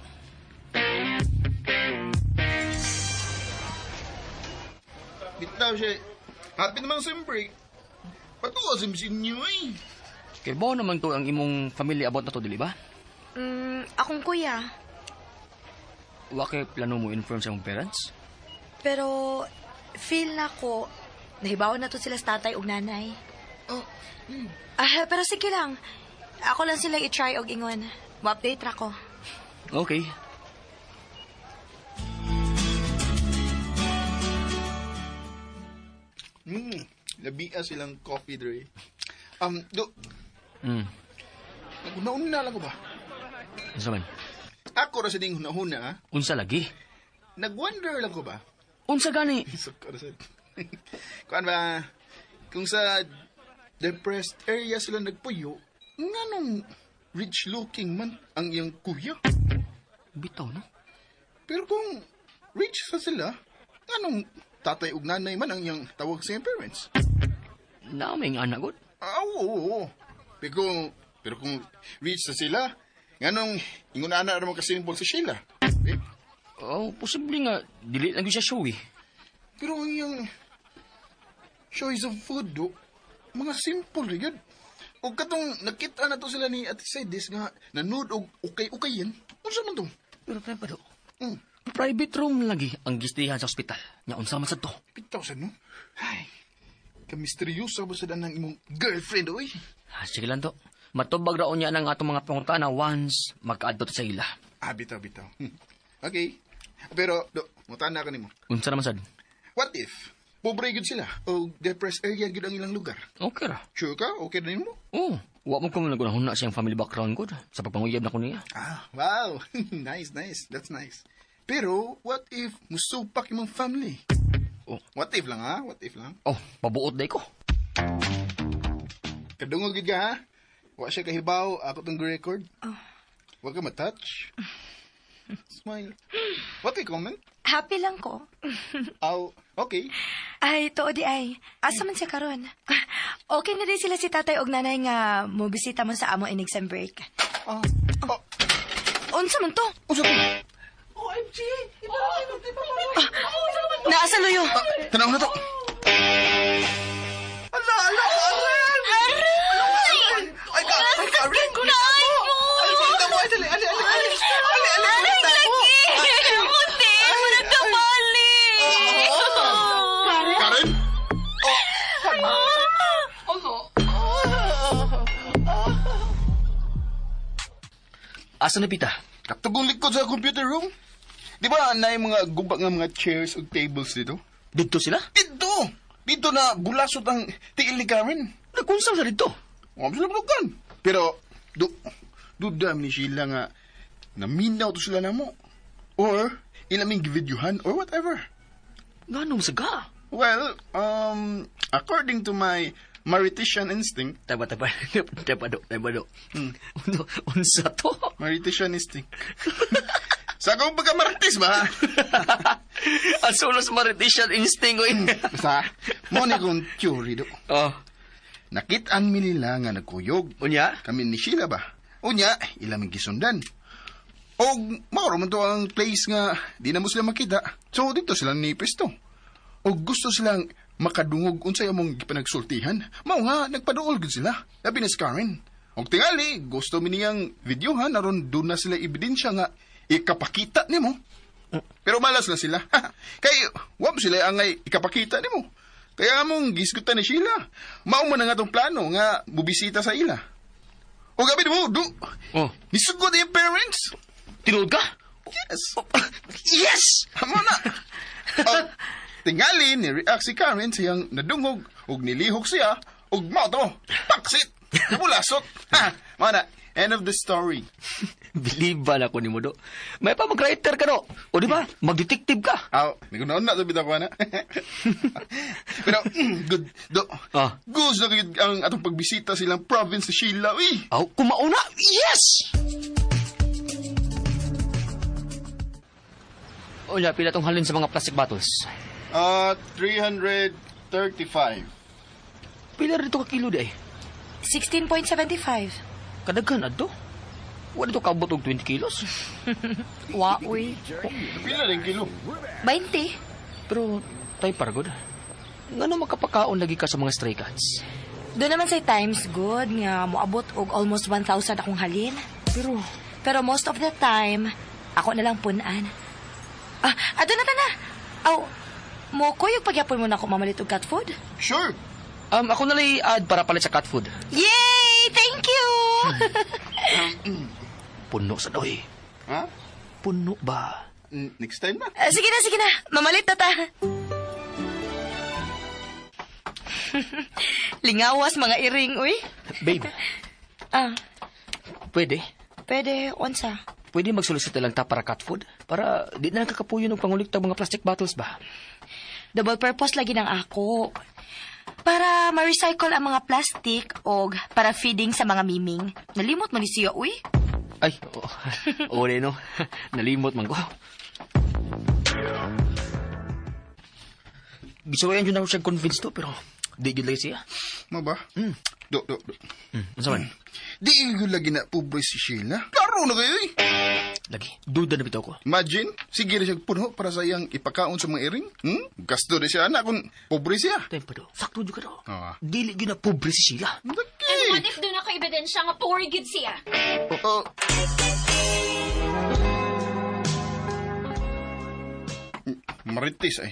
Bitaw siya. Happy naman sa break. Patuwa sa inyo eh. Kay bao naman to ang imong family about na to, dili ba? Akong kuya. Wa kay plano mo inform sa imong parents? Pero feel na ko, nahibawan na to sila sa tatay ug nanay. Oh. Ah, pero sige lang. Ako lang sila i-try og ingon. Mo-update ra ko. Okay. Labia silang coffee dre. Do. Naghuna-una lang ko ba? Unsa man? Ako ra sa ding huna-huna, ha? Unsa lagi? Nag-wonder lang ko ba? Unsa gani? Sukar sa. Kuan ba? Kung sa depressed area sila nagpuyo, nganong rich looking man ang iyang kuya? Bitaw, no? Pero kung rich sa sila, nganong tatay ug nanay man ang iyang tawag sa iyang parents? Naaming anak god. Ah, oo, oo. Pero kung rich sa sila, nganong ingon ana ra man ka-simple sa Sheila? Eh? Oh, posible nga dili lang gyud siya showy. Pero ang iyang choice of food, do, mga simple ra gyud. Og katong nakita na to sila ni Ate Sedis nga nanood og ukay-ukay yan. Unsa man to? Pero tayo pa do. Private room lagi ang gistihan sa ospital. Nya unsa man sad to? Bitaw sad no. Ay, kamisteryosa ba sad ang imong girlfriend oy? Ah, sige lang to. Matubag raon niya ng atong mga pangutana once magkaadto sa ila. Ah, bitaw, bitaw. Okay. Pero, do, mutan na ka nimo. Unsa naman sad? What if? Pobre gyud sila o depressed area gyud ang ilang lugar. Okay ra. Sure ka? Okay na nimo? Oh, wa mo ko nagunahuna siyang family background ko sa pagpanguyab na ko niya. Ah, wow. Nice, nice. That's nice. Pero, what if musupak imong family? Oh. What if lang, ha? What if lang? Oh, pabuot day ko. Kadungog gid ka, ha? Wa siya kahibaw, ako tong record. Oh. Wa ka matouch. Smile. What kay comment? Happy lang ko. Aw, okay. Ay, tuo di ay. Asa man siya karon? Okay na din sila si tatay og nanay nga mobisita mo sa amo inig sem break. Oh. Oh. Unsa man to? Unsa to? OMG! Naasa luyo? Tanaw na to. Ala, ala, ala! Aray! Ay, ka, ay, ka, Nasakit ko na Ay, kita mo, ay, dali, ali, ali, ali, ali, ali, Aray, lagi! Muti! Nagkabali! Karen? Asa na pita? Katugong likod sa computer room. Di ba na yung mga guba nga mga chairs ug tables dito? Dito sila? Dito! Dito na bulasot ang tiil ni Karen. Nagkunsang sa dito. Huwag sila pulukan. Pero, dudam ni Sheila nga naminaw to sila na mo. Or, ilaming givideohan or whatever. Nganong saga? Well, according to my Maritician instinct. Taba. Taba do. Unsa to? Maritician instinct. Sa akong pagka-maritis ba? Asulos Maritician instinct. Basta, mo ni kong theory do. Oh. Nakitaan mi nila nga nagkuyog. Unya? Kami ni Sheila ba? Unya, ilang gisundan. Og mao man to ang place nga di na mo sila makita. So dito sila ni Pesto. Og gusto silang makadungog unsay among gipanagsultihan. Mao nga nagpaduol gud sila. Labi na si Karen. Og tingali gusto mi niyang videohan aron doon na sila ebidensya nga ikapakita nimo. Pero malas na sila. Kay wa mo sila angay ikapakita nimo. Kaya among gisgutan ni Sheila. Mao man ang atong plano nga mobisita sa ila. O gabi mo, do. Oh. Nisugod yung parents. Tinuod ka? Yes. Oh, yes! Amo na. Oh, tingali ni react si Karen siyang nadungog ug nilihok siya ug mao to. Paksit. Nabulasot. Ha, mao na. End of the story. Believe ba na ko ni mo do? May pa mag-writer ka do. O di ba? Mag-detective ka. Aw, nigunaon na to bitaw ko na. Pero good do. Ah. Gusto na gyud ang atong pagbisita silang province ni Sheila. Uy. Aw, kumauna. Yes! Unya, pila tong halin sa mga plastic bottles? 335. Pila rito ka kilo di ay? 16.75. Kadaghan adto. Wala dito kaabot og 20 kilos. Wa, uy. Pila rin kilo? 20. Pero, tayo paragod. Ngano makapakaon lagi ka sa mga stray cats? Doon naman sa times good nga moabot og almost 1,000 akong halin. Pero most of the time, ako na lang punan. Ah, ato na ta na. Aw, mo kuyog pagyapon mo na ako mamalit og cat food? Sure. Ako na lang i-add para palit sa cat food. Yay! Thank you! Puno sa doy. Ha? Puno ba? Next time na. Sige na, sige na. Mamalit na ta. Lingawas mga iring, uy. Babe. Ah. Pwede? Pwede, unsa? Pwede magsolicit na lang ta para cat food? Para di na nakakapuyo ng pangulikta mga plastic bottles ba? Double purpose lagi ng ako. Para ma-recycle ang mga plastic o para feeding sa mga miming. Nalimot man ni siya, uy. Ay, oo. Oo, no. Nalimot man ko. Gisuwayan yun ako siyang convince to, pero di yun lagi siya. Mo ba? Mm. Do. Unsa man? Di yun lagi na pobre si Sheila. Klaro na kayo eh. Lagi, duda na bitaw ko. Imagine, sige na siya puno para sa iyang ipakaon sa mga iring. Gasto na siya anak kung pobre siya. Time pa do. Sakto dyan ka do. Ah. Dili yun na pobre si Sheila. Lagi. And what if doon ako ebidensya nga poor gid siya? Oh. Marites ay.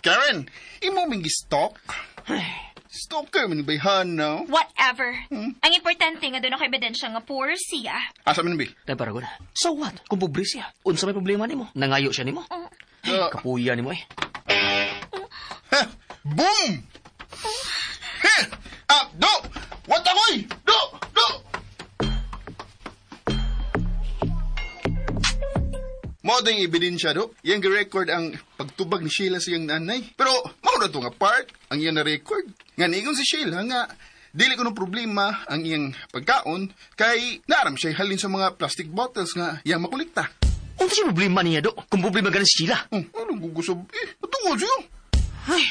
Karen, imo ming gistok? Ay, Stalker man ni bayhana. Whatever. Ang importante nga doon ako ebidensya nga poor siya. Asa man bi? Tay paragon. So what? Kung pobre siya, unsa may problema nimo? Nangayo siya nimo? Kapuya nimo eh. Ha! Boom! He! Ah, do! What ako'y? Do! Do! Mao ding ebidensya do. Iyang gi-record ang pagtubag ni Sheila sa iyang nanay. Pero mao na to nga part ang iyang na-record. Nga niingon si Sheila nga dili kuno problema ang iyang pagkaon kay naaram siya halin sa mga plastic bottles nga iyang makolekta. Unsa siya problema niya do? Kung problema ganin si Sheila. Oh, anong gugusab? Eh, patungod siya. Ay.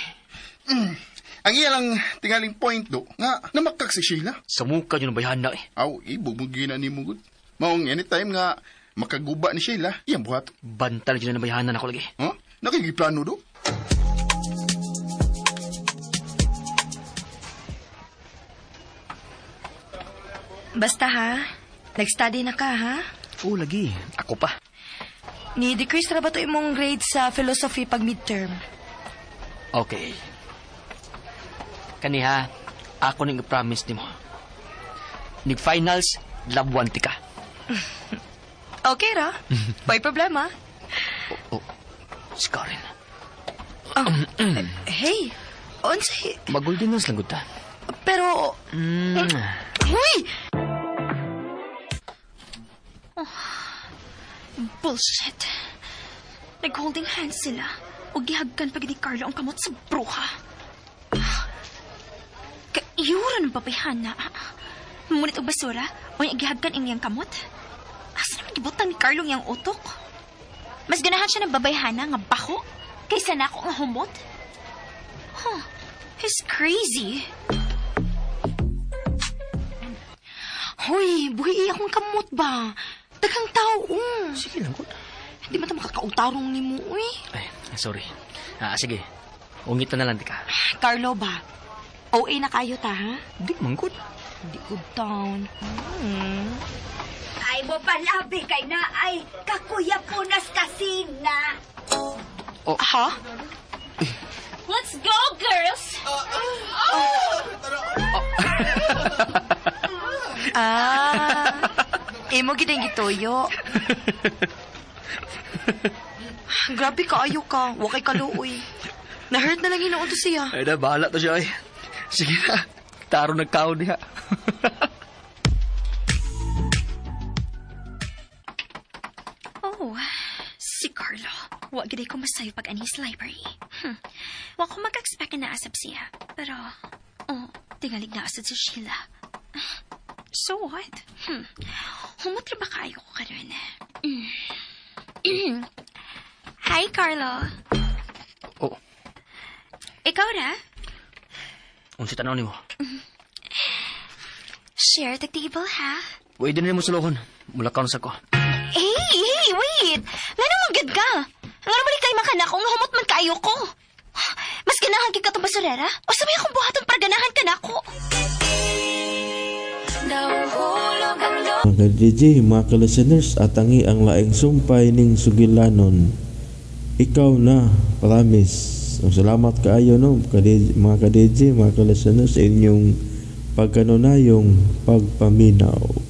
Ang iya lang tingaling point do nga namakak si Sheila. Sa muka yun ang bayhana eh. Aw, ibog mo gina ni mo gud. Maong anytime nga makaguba ni Sheila, iyang buhat. Bantal yun ang bayhana na ko lagi. Huh? Nakikiplano do? Basta ha, nag-study na ka ha? Oo, lagi. Ako pa. Ni-decrease na ba ito imong grade sa philosophy pag midterm? Okay. Kaniha, ako ning promise nimo. Nig-finals, labuan ti ka. Okay ra. May problema. Oh, si Karen. Oh, hey, unsay... Magulden lang lang ta. Pero... Huy! Oh, bullshit. Nag-holding hands sila. O gihagkan pag ni Carlo ang kamot sa bruha. Kaiyura ng babayhana. Ngunit og basura, o yung gihagkan ang iyang kamot. Asa naman gibutang ni Carlo ang iyang utok? Mas ganahan siya ng babayhana nga bako kaysa nako nga humot. Huh, he's crazy. Hoy, buhi akong kamot ba? Daghang tao. Sige lang, good. Hindi man ta makakautarong ni mo, uy. Ay, sorry. Ah, sige. Ungit na lang di ka. Carlo ba? OA na kayo ta, ha? Di man, good. Di good down. Ay mo palabi kay na ay kakuya punas kasina. Oh. Ha? Let's go, girls! Ah. Imo gid ang gituyo. Grabe ka, ayo ka. Wa kay kaluoy. Na-hurt na lang hinuon to siya. Ay na, bahala to siya ay. Sige na. Taro nagkaon diha. Oh, si Carlo. Wa gid ko masayo pag anis library. Wa ko mag-expect na naasap siya. Pero, oh, tingalig na asad si Sheila. So what? Humot ra ba kaayo ko karon? Hi, Carlo. Oh. Ikaw ra? Unsa tan-aw nimo? Share the table, ha? Pwede na nimo sulokon. Mula kaon sa ko. Hey, hey, wait! Ngano man gid ka? Ngano balik kay makan ako nga humot man kaayo ko? Mas ganahan gid ka tong basurera? O sabay akong buhaton para ganahan ka nako? Mga ka-DJ, mga ka-listeners, atangi ang laing sumpay ning sugilanon. Ikaw na, promise. Ang salamat kaayo no, mga ka-DJ, mga ka-listeners, sa inyong pagkanunayong pagpaminaw.